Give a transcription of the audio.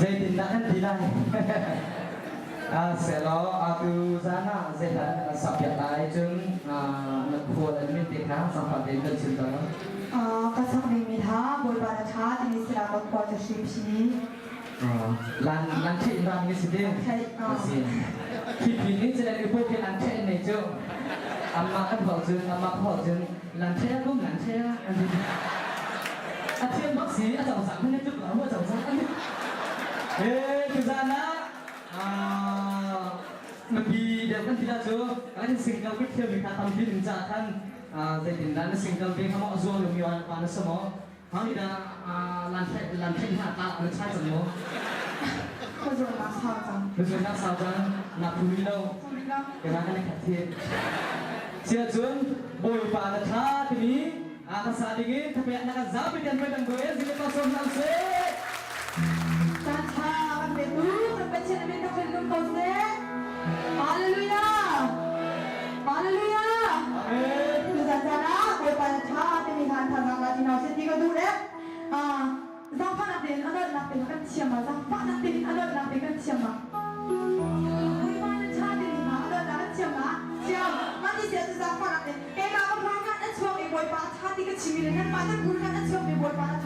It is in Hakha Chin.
Zeitindah kan ti lai? Sehlaw atu zan ah zeidah na sak piak lai cun na khual an min te kha zaangfah tein kan chim ta. Ka sak dingmi hla Bawipa na ṭha timi sila ka khua cu hri Lan lan theih ran ni si ding. Si. Khi phi ni cun an ipo khi lan theih nei cu. Amma kan hol cun amma ka hol cun lan theih kum lan theih an ti. A thiam bak si a cozah hmanh tluk lo a cozah an He tuzan ah mipi deuh kan ti la cu kan single ka thiam mi kha tampi ding ca khan zeitindah na single ve kha maw zuang lo mi pa na si maw Hang dah lan theih lan theih hna ta na chai cang maw? Ka zuannak sau cang. Ka zuannak sau cang. Na phuri lo. Phuri lo. Ka ra kan khat thi. Sia cun Bawipa na tha timi a ka sa ding in thapek na kan zapi ten mai dang ko e zile pa som hlam se. Caan tha kan pe tu kan Pathian min ka lung ko seh. Hallelujah. Hallelujah. Amen. Tuzan caan ah Bawipa na tha timi khan thazaang la ti hna usih ti ka duh le zaangfahnak tein a dawtnak tein kan thiam ah zaangfahnak tein a dawtnak tein kan thiam ah Bawipa na tha timi kha a dawtnak kan thiam ah thiam mah ti sia cu zaangfahnak tein keimah ka hmur khan a chuak i Bawipa a tha ti ka chim i le nanmah nan hmur khan a chuak mi Bawipa a